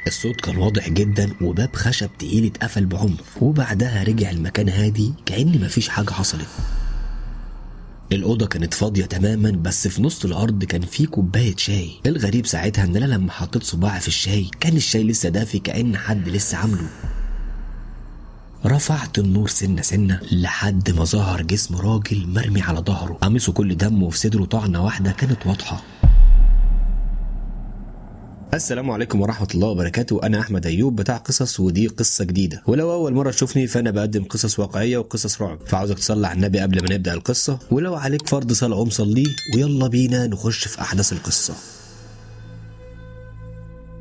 الصوت كان واضح جدا، وباب خشب تقيل اتقفل بعنف، وبعدها رجع المكان هادي كأن مفيش حاجة حصلت. الأوضة كانت فاضية تماما، بس في نص الأرض كان في كوباية شاي. الغريب ساعتها إن أنا لما حطيت صباعي في الشاي كان الشاي لسه دافي كأن حد لسه عامله. رفعت النور سنة سنة لحد ما ظهر جسم راجل مرمي على ظهره، قميصه كل دم وفي صدره طعنة واحدة كانت واضحة. السلام عليكم ورحمة الله وبركاته. أنا أحمد أيوب بتاع قصص، ودي قصة جديدة. ولو أول مرة تشوفني فأنا بقدم قصص واقعية وقصص رعب، فعاوزك تصلي على النبي قبل ما نبدأ القصة، ولو عليك فرض صلاة قوم صليه، ويلا بينا نخش في أحداث القصة.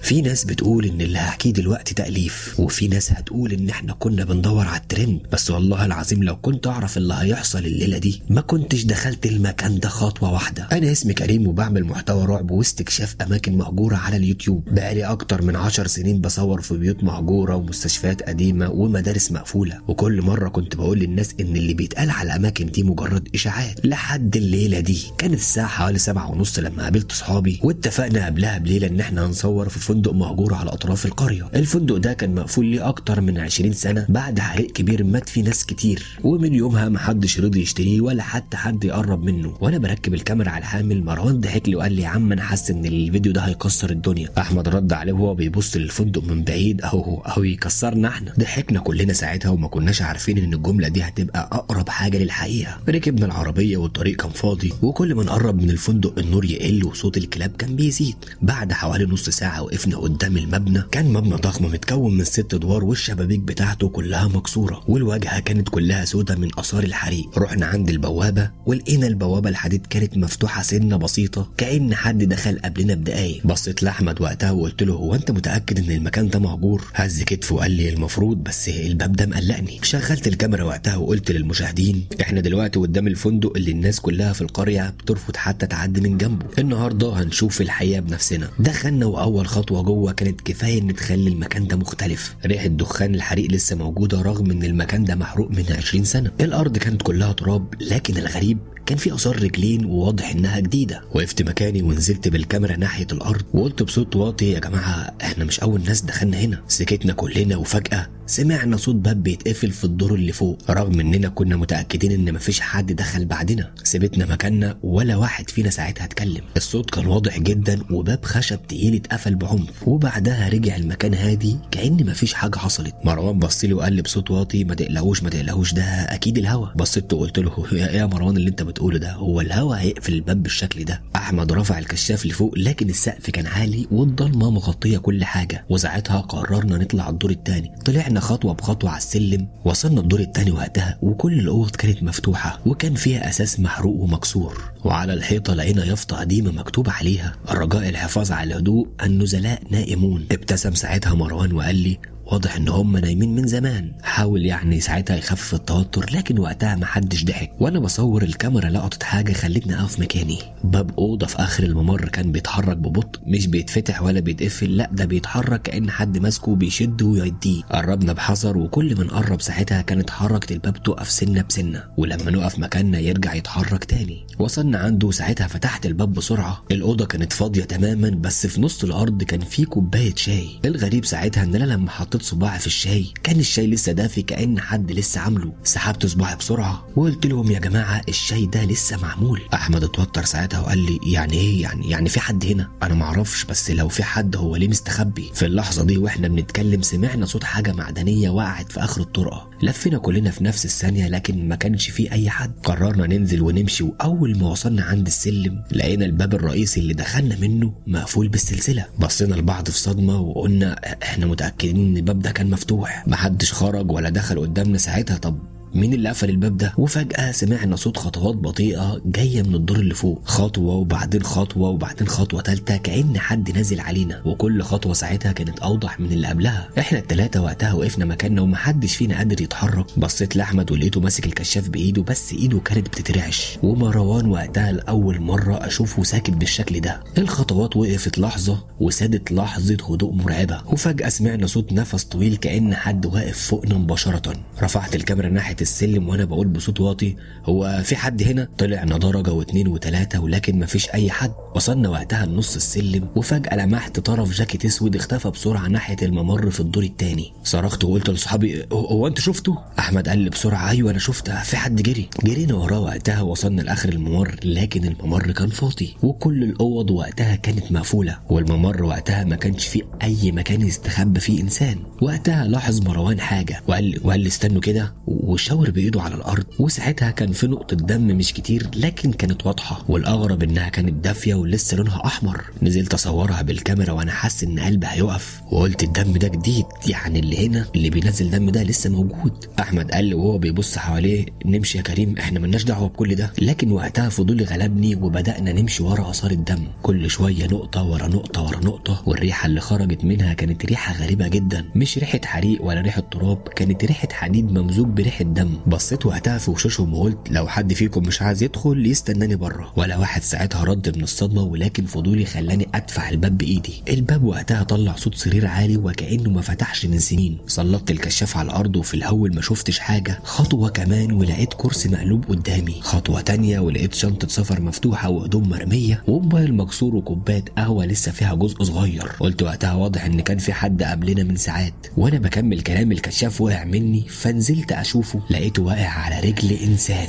في ناس بتقول ان اللي هحكيه دلوقتي تأليف، وفي ناس هتقول ان احنا كنا بندور على الترند، بس والله العظيم لو كنت اعرف اللي هيحصل الليلة دي ما كنتش دخلت المكان ده خطوة واحدة. انا اسمي كريم وبعمل محتوى رعب واستكشاف اماكن مهجورة على اليوتيوب. بقالي اكتر من 10 سنين بصور في بيوت مهجورة ومستشفيات قديمة ومدارس مقفولة، وكل مرة كنت بقول للناس ان اللي بيتقال على الاماكن دي مجرد اشاعات. لحد الليلة دي كانت الساعة حوالي 7:30 لما قابلت صحابي، واتفقنا قبلها بليلة ان احنا هنصور في فندق مهجور على اطراف القرية. الفندق ده كان مقفول ليه اكتر من 20 سنة بعد حريق كبير مات فيه ناس كتير، ومن يومها محدش رضي يشتريه ولا حتى حد يقرب منه. وانا بركب الكاميرا على الحامل مروان ضحك لي وقال لي يا عم انا حاسس ان الفيديو ده هيكسر الدنيا. احمد رد عليه وهو بيبص للفندق من بعيد، اهو يكسرنا احنا. ضحكنا كلنا ساعتها وما كناش عارفين ان الجملة دي هتبقى اقرب حاجة للحقيقة. ركبنا العربية والطريق كان فاضي، وكل ما نقرب من الفندق النور يقل وصوت الكلاب كان بيزيد. بعد حوالي نص ساعة وقفنا قدام المبنى. كان مبنى ضخم متكون من 6 ادوار، والشبابيك بتاعته كلها مكسورة، والواجهه كانت كلها سودة من اثار الحريق. رحنا عند البوابة ولقينا البوابة الحديد كانت مفتوحة سنة بسيطة كأن حد دخل قبلنا بدقايق. بصيت لاحمد وقتها وقلت له هو انت متاكد ان المكان ده مهجور؟ هز كتفه وقال لي المفروض، بس الباب ده مقلقني. شغلت الكاميرا وقتها وقلت للمشاهدين احنا دلوقتي قدام الفندق اللي الناس كلها في القرية بترفض حتى تعدي من جنبه. النهارده هنشوف الحقيقة بنفسنا. دخلنا واول خطوة جوه كانت كفاية ان تخلي المكان ده مختلف. ريحه دخان الحريق لسه موجودة رغم ان المكان ده محروق من 20 سنة. الارض كانت كلها تراب، لكن الغريب كان في اثار رجلين وواضح انها جديدة. وقفت مكاني ونزلت بالكاميرا ناحية الارض وقلت بصوت واطي يا جماعة احنا مش اول ناس دخلنا هنا. سكتنا كلنا وفجاة سمعنا صوت باب بيتقفل في الدور اللي فوق، رغم اننا كنا متاكدين ان مفيش حد دخل بعدنا. سيبتنا مكاننا ولا واحد فينا ساعتها اتكلم. الصوت كان واضح جدا، وباب خشب تقيل اتقفل بعنف، وبعدها رجع المكان هادي كأن مفيش حاجة حصلت. مروان بص لي وقال لي بصوت واطي ما تقلقوش ما تقلقوش ده اكيد الهوا. بصيت وقلت له يا مروان اللي انت بتقوله ده، هو الهوا هيقفل الباب بالشكل ده؟ احمد رفع الكشاف لفوق، لكن السقف كان عالي والضلمه مغطيه كل حاجة، وساعتها قررنا نطلع الدور الثاني. طلعنا خطوة بخطوة على السلم، وصلنا الدور الثاني وقتها وكل الاوض كانت مفتوحة وكان فيها اساس محروق ومكسور، وعلى الحيطة لقينا يافطة قديمة مكتوب عليها الرجاء الحفاظ على الهدوء، النزلاء نائمون. ابتسم ساعتها مروان وقال لي واضح ان هم نايمين من زمان. حاول يعني ساعتها يخفف التوتر، لكن وقتها محدش ضحك. وانا بصور الكاميرا لقطت حاجة خلتني اقف مكاني. باب اوضة في اخر الممر كان بيتحرك ببطء، مش بيتفتح ولا بيتقفل، لا ده بيتحرك كأن حد ماسكه وبيشده ويديه. قربنا بحذر، وكل ما نقرب ساعتها كانت حركة الباب تقف سنة بسنة، ولما نقف مكاننا يرجع يتحرك تاني. وصلنا عنده ساعتها فتحت الباب بسرعة. الاوضة كانت فاضية تماما، بس في نص الارض كان في كوباية شاي. الغريب ساعتها ان انا لما حطيت صباعي في الشاي كان الشاي لسه دافي كأن حد لسه عامله. سحبت صباعي بسرعة وقلت لهم يا جماعة الشاي ده لسه معمول. احمد اتوتر ساعتها وقال لي يعني ايه؟ يعني في حد هنا؟ انا معرفش، بس لو في حد هو ليه مستخبي؟ في اللحظة دي واحنا بنتكلم سمعنا صوت حاجة معدنية وقعت في اخر الطرقه. لفينا كلنا في نفس الثانية، لكن ما كانش في اي حد. قررنا ننزل ونمشي، واول ما وصلنا عند السلم لقينا الباب الرئيسي اللي دخلنا منه مقفول بالسلسلة. بصينا لبعض في صدمة وقلنا احنا متاكدين ان الباب ده كان مفتوح، محدش خرج ولا دخل قدامنا ساعتها، طب مين اللي قفل الباب ده؟ وفجأة سمعنا صوت خطوات بطيئة جاية من الدور اللي فوق، خطوة وبعدين خطوة وبعدين خطوة تالتة، كأن حد نازل علينا، وكل خطوة ساعتها كانت أوضح من اللي قبلها. احنا التلاتة وقتها وقفنا مكاننا ومحدش فينا قادر يتحرك. بصيت لأحمد ولقيته ماسك الكشاف بإيده، بس إيده كانت بتترعش. ومروان وقتها لأول مرة أشوفه ساكت بالشكل ده. الخطوات وقفت لحظة وسادت لحظة هدوء مرعبة، وفجأة سمعنا صوت نفس طويل كأن حد واقف فوقنا مباشرة. رفعت الكاميرا ناحية السلم وانا بقول بصوت واطي هو في حد هنا؟ طلعنا درجه 2 و3 ولكن مفيش اي حد. وصلنا وقتها لنص السلم وفجاة لمحت طرف جاكيت اسود اختفى بسرعة ناحية الممر في الدور الثاني. صرخت وقلت لصحابي هو انت شفته؟ احمد قال لي بسرعة ايوه انا شفته، في حد جري. جرينا وراه وقتها، وصلنا لاخر الممر لكن الممر كان فاضي وكل الاوض وقتها كانت مقفولة، والممر وقتها ما كانش فيه اي مكان يستخبى فيه انسان. وقتها لاحظ مروان حاجة وقال لي استنوا كده، وشاور بايده على الارض، وساعتها كان في نقطة دم مش كتير لكن كانت واضحة، والاغرب انها كانت دافيه ولسه لونها احمر. نزلت اصورها بالكاميرا وانا حاسس ان قلبي هيقف، وقلت الدم ده جديد، يعني اللي هنا اللي بينزل دم ده لسه موجود. احمد قال لي وهو بيبص حواليه نمشي يا كريم، احنا ملناش دعوه بكل ده. لكن وقتها فضولي غلبني وبدانا نمشي ورا اثار الدم، كل شوية نقطة ورا نقطة ورا نقطة، والريحه اللي خرجت منها كانت ريحه غريبة جدا، مش ريحه حريق ولا ريحه تراب، كانت ريحه حديد ممزوج بريحه دم. بصيت وقتها في وشوشهم وقلت لو حد فيكم مش عايز يدخل يستناني بره. ولا واحد ساعتها رد من الصدمة، ولكن فضولي خلاني ادفع الباب بايدي. الباب وقتها طلع صوت صرير عالي وكانه ما فتحش من سنين. سلطت الكشاف على الارض وفي الاول ما شفتش حاجة. خطوة كمان ولقيت كرسي مقلوب قدامي، خطوة تانية ولقيت شنطه سفر مفتوحة وهدوم مرمية وموبايل مكسور وكوبايه قهوة لسه فيها جزء صغير. قلت وقتها واضح ان كان في حد قبلنا من ساعات. وانا بكمل كلام الكشاف وقع مني، فنزلت اشوفه لقيته واقع على رجل انسان.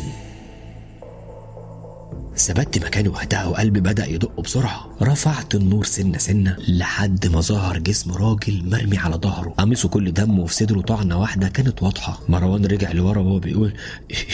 ثبت مكاني وقتها وقلبي بدأ يدق بسرعة. رفعت النور سنة سنة لحد ما ظهر جسم راجل مرمي على ظهره، قميصه كل دم وفي صدره طعنة واحدة كانت واضحة. مروان رجع لورا وهو بيقول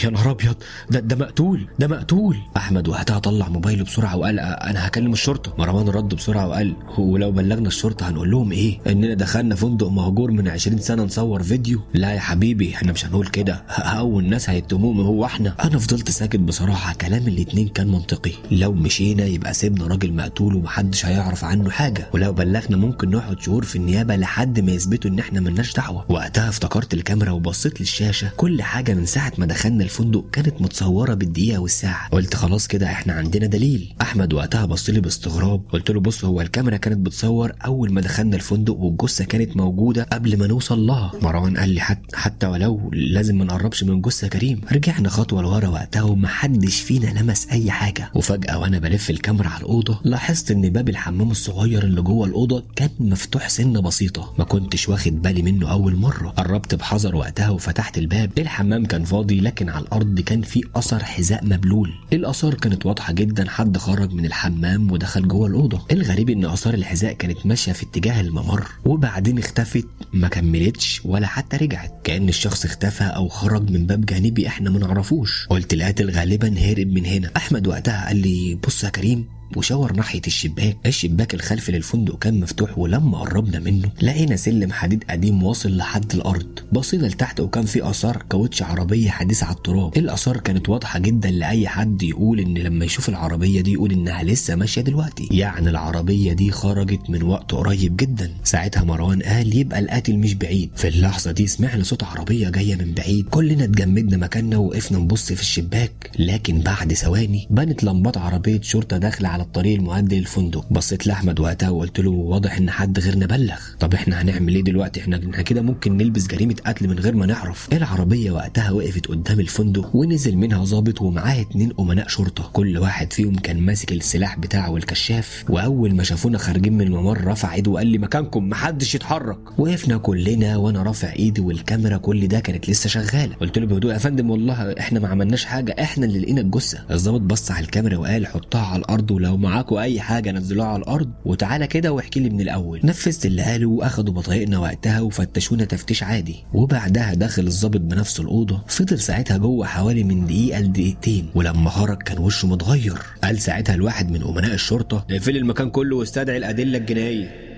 يا نهار أبيض، ده مقتول، ده مقتول. أحمد وقتها طلع موبايله بسرعة وقال أنا هكلم الشرطة. مروان رد بسرعة وقال ولو بلغنا الشرطة هنقول لهم إيه؟ إننا دخلنا فندق مهجور من 20 سنة نصور فيديو؟ لا يا حبيبي إحنا مش هنقول كده، أول ناس هيتهموهم هو إحنا. أنا فضلت ساكت بصراحة، كلام الاتنين كان منطقي. لو مشينا يبقى سيبنا راجل مقتول ومحدش هيعرف عنه حاجة، ولو بلغنا ممكن نقعد شهور في النيابة لحد ما يثبتوا ان احنا ملناش دعوه. وقتها افتكرت الكاميرا وبصيت للشاشه، كل حاجة من ساعة ما دخلنا الفندق كانت متصورة بالدقيقة والساعة. قلت خلاص كده احنا عندنا دليل. احمد وقتها بص لي باستغراب، قلت له بص هو الكاميرا كانت بتصور اول ما دخلنا الفندق والجثه كانت موجودة قبل ما نوصل لها. مروان قال لي حتى ولو لازم ما نقربش من جثة كريم. رجعنا خطوة لورا وقتها ومحدش فينا لمس اي حاجة. وفجأة وانا بلف الكاميرا على الأوضة لاحظت ان باب الحمام الصغير اللي جوه الأوضة كان مفتوح سنة بسيطة، ما كنتش واخد بالي منه أول مرة. قربت بحذر وقتها وفتحت الباب. الحمام كان فاضي لكن على الأرض كان في أثر حذاء مبلول. الآثار كانت واضحة جدا، حد خرج من الحمام ودخل جوه الأوضة. الغريب ان آثار الحذاء كانت ماشية في اتجاه الممر وبعدين اختفت، ما كملتش ولا حتى رجعت، كأن الشخص اختفى أو خرج من باب جانبي احنا ما نعرفوش. قلت القاتل غالبا هرب من هنا. احمد وقتها قال لي بص يا كريم، وشاور ناحية الشباك. الشباك الخلفي للفندق كان مفتوح، ولما قربنا منه لقينا سلم حديد قديم واصل لحد الأرض. بصينا لتحت وكان في آثار كاوتش عربية حديثة على التراب. الآثار كانت واضحة جدا لأي حد يقول إن لما يشوف العربية دي يقول إنها لسه ماشية دلوقتي، يعني العربية دي خرجت من وقت قريب جدا. ساعتها مروان قال يبقى القاتل مش بعيد. في اللحظة دي سمعنا صوت عربية جاية من بعيد، كلنا اتجمدنا مكاننا ووقفنا نبص في الشباك. لكن بعد ثواني بانت لمبات عربية شرطة داخلة على الطريق المؤدي للفندق. بصيت لاحمد وقتها وقلت له واضح ان حد غيرنا بلغ، طب احنا هنعمل ايه دلوقتي؟ احنا كده ممكن نلبس جريمة قتل من غير ما نعرف. العربية وقتها وقفت قدام الفندق ونزل منها ضابط ومعاه 2 امناء شرطه، كل واحد فيهم كان ماسك السلاح بتاعه والكشاف. واول ما شافونا خارجين من الممر رفع ايده وقال لي مكانكم، محدش يتحرك. وقفنا كلنا وانا رافع ايدي والكاميرا كل ده كانت لسه شغالة. قلت له بهدوء يا فندم والله احنا ما عملناش حاجة، احنا اللي لقينا الجثة. الضابط بص على الكاميرا وقال حطها على الارض ولو معاكوا اي حاجة نزلوها على الارض وتعالى كده واحكي لي من الاول. نفذت اللي قاله واخدوا بطايقنا وقتها وفتشونا تفتيش عادي. وبعدها دخل الضابط بنفسه الاوضة، فضل ساعتها جوه حوالي من دقيقة لدقيقتين، ولما خرج كان وشه متغير. قال ساعتها الواحد من امناء الشرطة اقفل المكان كله واستدعي الادلة الجنائية.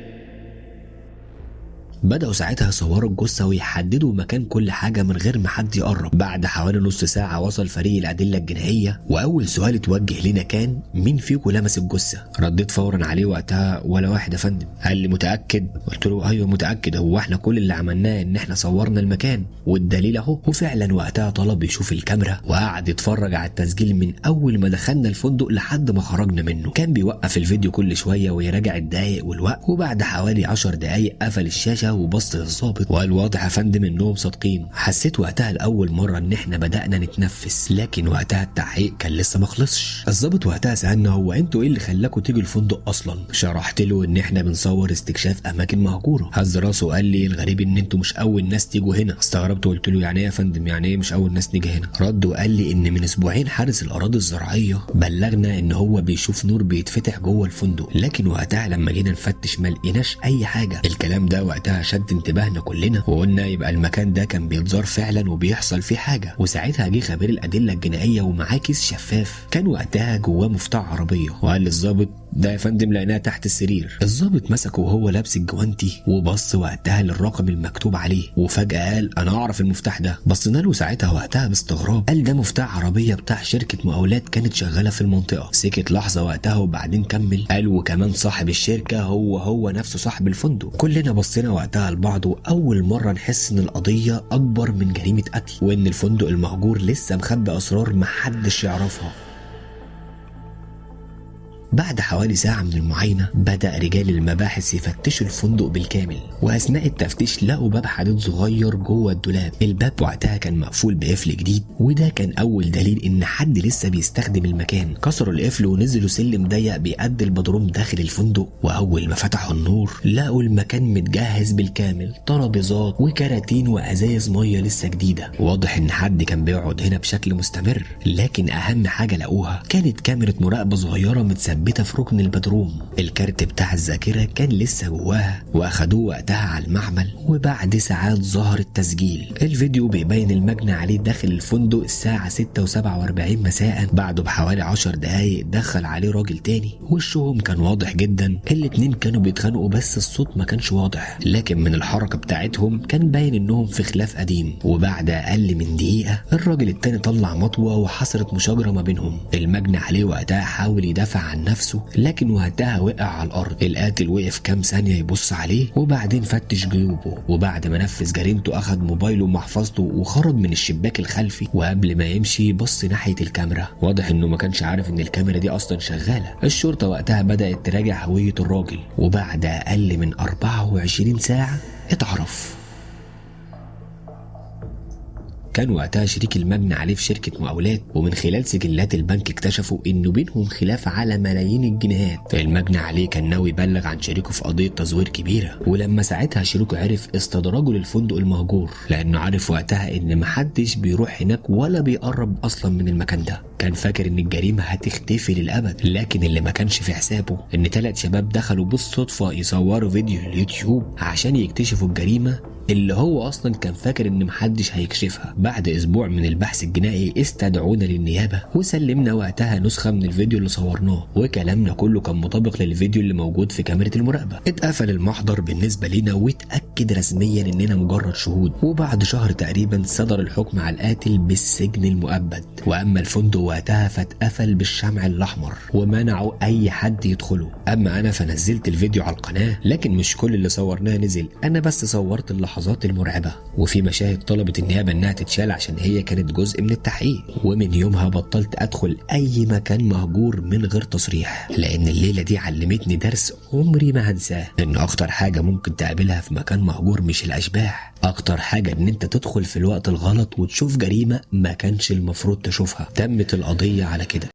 بدأوا ساعتها يصوروا الجثة ويحددوا مكان كل حاجة من غير ما حد يقرب. بعد حوالي نص ساعة وصل فريق الأدلة الجنائية، وأول سؤال اتوجه لنا كان مين فيكم لمس الجثة؟ رديت فورا عليه وقتها ولا واحد يا فندم. قال لي متأكد؟ قلت له أيوه متأكد، هو احنا كل اللي عملناه إن احنا صورنا المكان والدليل أهو. وفعلا وقتها طلب يشوف الكاميرا وقعد يتفرج على التسجيل من أول ما دخلنا الفندق لحد ما خرجنا منه. كان بيوقف الفيديو كل شوية ويراجع الدقايق والوقت، وبعد حوالي 10 دقايق قفل الشاشة ده وبص للظابط وقال واضح يا فندم انهم صادقين. حسيت وقتها لاول مرة ان احنا بدانا نتنفس، لكن وقتها التحقيق كان لسه ما خلصش. الظابط وقتها سالنا هو انتوا ايه اللي خلاكوا تيجوا الفندق اصلا؟ شرحت له ان احنا بنصور استكشاف اماكن مهجورة. هز راسه وقال لي الغريب ان انتوا مش اول ناس تيجوا هنا. استغربت وقلت له يعني ايه يا فندم، يعني ايه مش اول ناس نيجي هنا؟ رد وقال لي ان من اسبوعين حارس الاراضي الزراعية بلغنا ان هو بيشوف نور بيتفتح جوه الفندق، لكن وقتها لما جينا نفتش ما لقيناش اي حاجة. الكلام ده وقتها شد انتباهنا كلنا، وقلنا يبقى المكان ده كان بيتزار فعلا وبيحصل فيه حاجة. وساعتها جه خبير الادلة الجنائية ومعاه كيس شفاف كان وقتها جواه مفتاح عربية، وقال للظابط ده يا فندم لقيناها تحت السرير. الظابط مسكه وهو لابس الجوانتي وبص وقتها للرقم المكتوب عليه، وفجأة قال انا اعرف المفتاح ده. بصينا له ساعتها وقتها باستغراب، قال ده مفتاح عربية بتاع شركة مقاولات كانت شغالة في المنطقة. سكت لحظة وقتها وبعدين كمل قال وكمان صاحب الشركة هو نفسه صاحب الفندق. كلنا بصينا وقتها لبعض، واول مرة نحس ان القضية اكبر من جريمة قتل، وان الفندق المهجور لسه مخبي اسرار محدش يعرفها. بعد حوالي ساعة من المعاينة بدأ رجال المباحث يفتشوا الفندق بالكامل، وأثناء التفتيش لقوا باب حديد صغير جوه الدولاب. الباب وقتها كان مقفول بقفل جديد، وده كان أول دليل إن حد لسه بيستخدم المكان. كسروا القفل ونزلوا سلم ضيق بيأدي البدروم داخل الفندق، وأول ما فتحوا النور لقوا المكان متجهز بالكامل، ترابيزات وكراتين وأزايز مية لسه جديدة. واضح إن حد كان بيقعد هنا بشكل مستمر. لكن أهم حاجة لقوها كانت كاميرا مراقبة صغيرة متثبتة في ركن البدروم. الكارت بتاع الذاكرة كان لسه جواها، واخدوه وقتها على المعمل، وبعد ساعات ظهر التسجيل. الفيديو بيبين المجني عليه داخل الفندق الساعة 6:47 مساء. بعده بحوالي 10 دقايق دخل عليه راجل تاني، وشهم كان واضح جدا. الاتنين كانوا بيتخانقوا بس الصوت ما كانش واضح، لكن من الحركة بتاعتهم كان باين انهم في خلاف قديم. وبعد اقل من دقيقة الراجل التاني طلع مطوة وحصلت مشاجرة ما بينهم. المجني عليه وقتها حاول يدافع عن نفسه، لكن وقتها وقع على الارض. القاتل وقف كام ثانية يبص عليه وبعدين فتش جيوبه، وبعد ما نفذ جريمته اخذ موبايله ومحفظته وخرج من الشباك الخلفي. وقبل ما يمشي بص ناحية الكاميرا، واضح انه ما كانش عارف ان الكاميرا دي اصلا شغالة. الشرطة وقتها بدات تراجع هوية الراجل، وبعد اقل من 24 ساعة اتعرف. كان وقتها شريك المجني عليه في شركة مقاولات، ومن خلال سجلات البنك اكتشفوا انه بينهم خلاف على ملايين الجنيهات. المجني عليه كان ناوي يبلغ عن شريكه في قضية تزوير كبيرة، ولما ساعتها شريكه عرف استدرجه للفندق المهجور، لانه عارف وقتها ان محدش بيروح هناك ولا بيقرب اصلا من المكان ده. كان فاكر ان الجريمة هتختفي للابد، لكن اللي ما كانش في حسابه ان 3 شباب دخلوا بالصدفة يصوروا فيديو اليوتيوب عشان يكتشفوا الجريمة اللي هو اصلا كان فاكر ان محدش هيكشفها. بعد اسبوع من البحث الجنائي استدعونا للنيابه، وسلمنا وقتها نسخه من الفيديو اللي صورناه، وكلامنا كله كان مطابق للفيديو اللي موجود في كاميرا المراقبة. اتقفل المحضر بالنسبة لنا واتاكد رسميا اننا مجرد شهود. وبعد شهر تقريبا صدر الحكم على القاتل بالسجن المؤبد. واما الفندق وقتها فاتقفل بالشمع الاحمر ومنعوا اي حد يدخله. اما انا فنزلت الفيديو على القناة، لكن مش كل اللي صورناه نزل، انا بس صورت اللحظات المرعبة، وفي مشاهد طلبت النيابة انها تتشال عشان هي كانت جزء من التحقيق. ومن يومها بطلت ادخل اي مكان مهجور من غير تصريح، لان الليلة دي علمتني درس عمري ما هنساه، ان اخطر حاجة ممكن تقابلها في مكان مهجور مش الاشباح، اكتر حاجة ان انت تدخل في الوقت الغلط وتشوف جريمة ما كانش المفروض تشوفها. تمت القضية على كده.